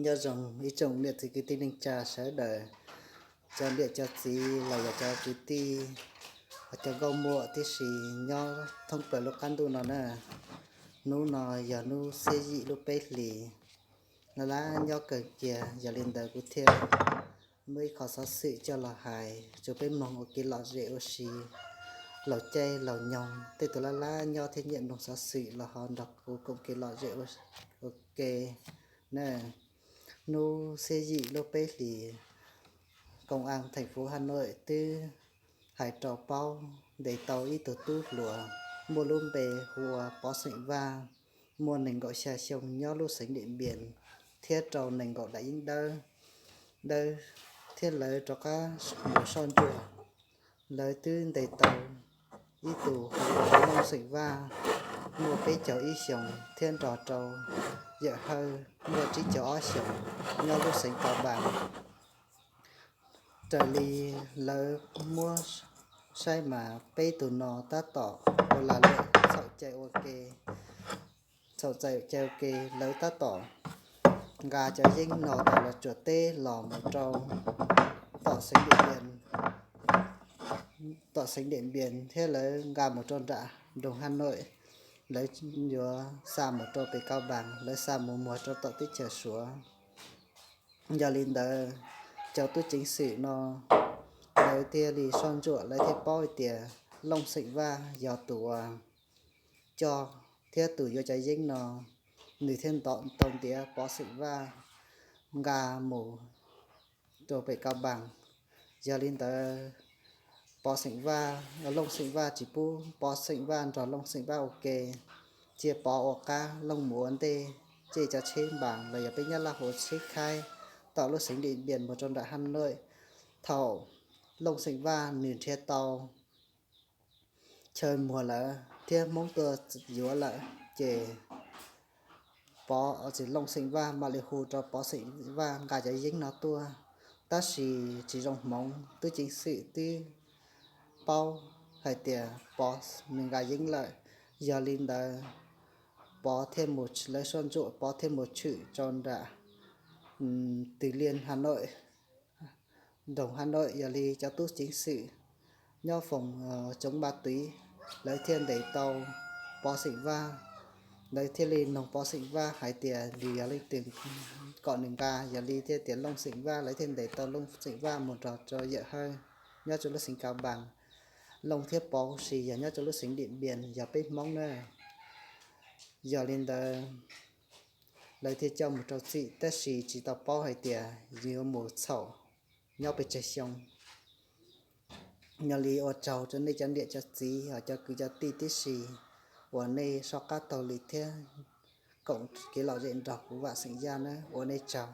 Nyob zoo ib tsoom niam txiv kwv tij neej tsa sawv daws, cov niam cov txiv los yog cov kwv tij, cov nkauj muam tib si nyob thoob plaws lub qab ntuj no na. Hnub no yog hnub xiab yim lub peb hlis, laj laj nyob kawg kiag, yog li ntawd kuv thiaj muaj ib qho xov xwm coj los hais rau peb mloog ua kev lom zem ua si. Laus caij laus nyoog tej tus laj laj nyob thiab nyiam mloog xov xwm los ho nrog kuv koom kev lom zem ua ke na. Hnub xiab yim lub peb hlis, Công an thành phố Hà Nội twb hais rau paub ntes tau ib tug tub hluas muaj lub npe hu ua Pov Xeem Vaj, muaj nees nkaum xya xyoo, nyob lub xeev Điện Biên, thiab rau nees nkaum daim yeeb dawb, dawb, thiab lawv rov qab mus soj ntsuam. Lawv twb ntes tau ib tug hu ua Looj Xeem Vaj, muaj peb caug ib xyoos, thiab nrog rau Yawm Hawj muaj tsib caug ob xyoos, nyob lub xeev Cao Bằng. Raws li lawv muab saib mas peb tug no tab tom ua lag luam txhaum cai ua ke, txhaum cai ua ke, lawv tab tom nqa cov yeeb no tau los tsuam teb los mus rau tom xeev Điện Biên, tom xeev Điện Biên thiab lawv nqa mus rau nram nroog Hà Nội, lawv yuav xa mus rau pem Cao Bằng, lawv xa mus muag rau tom teb chaws Suav. Yog li ntawd, cov tub ceev xwm no lawv thiaj li soj ntsuam, lawv thiaj paub hais tias Looj Xeem Vaj yog tus uas coj thiab tus yuav cov yeeb no, nws thiaj ntaus ntiav Pov Xeem Vaj nqa mus rau pem Cao Bằng. Yog li ntawd, Pov Xeem Vaj, Looj Xeem Vaj tsis pub Pov Xeem Vaj nrog Looj Xeem Vaj ua ke, cia Pov ua qab, Looj mus ua ntej, caij cov tsheb npas los yog peb Nyab Laj hu ua tsheb khaib, tom lub xeev Điện Biên mus rau nram Hà Nội. Thaum Looj Xeem Vaj nws nrhiav tau chaw muag lawm thiab Hmoob tuaj yuav lawm, ces Pov, Looj Xeem Vaj mam li hu rau Pov Xeem Vaj nqa cov yeeb no tuaj. Tab sis tsis zoo hmoov, tub ceev xwm twb paub hais tias Pov nws nqa yeeb lawm. Yog li ntawd, Pov thiaj mus, lawv soj ntsuam, Pov thiaj mus tshwm rau nram Từ Liêm, Hà Nội, nroog Hà Nội. Yog li cov tub ceev xwm nyob phòng chống ma túy, lawv thiaj ntes tau Pov Xeem Vaj. Lawv thiaj li noog Pov Xeem Vaj hais tias nws yog leej twg kom nws nqa, yog li thiaj tias Looj Xeem Vaj, lawv thiaj ntes tau Looj Xeem Vaj mus nrog rau Yawm Hawj nyob rau lub xeev Cao Bằng. Looj thiab Pov si yog nyob rau lub xeev Điện Biên, yog peb Hmoob na. Yog li ntawd, lawv thiaj coj mus rau txim, tab sis tsis tau paub hais tias yuav mus txhaum nyob pes tsawg xyoo. Yog li ua tsaug rau nej cov niam cov txiv, cov kwv cov tij tib si uas nej soj qab taug li thiab koom kev lom zem nrog kuv Vam Xeem Yaj na, ua nej tsaug.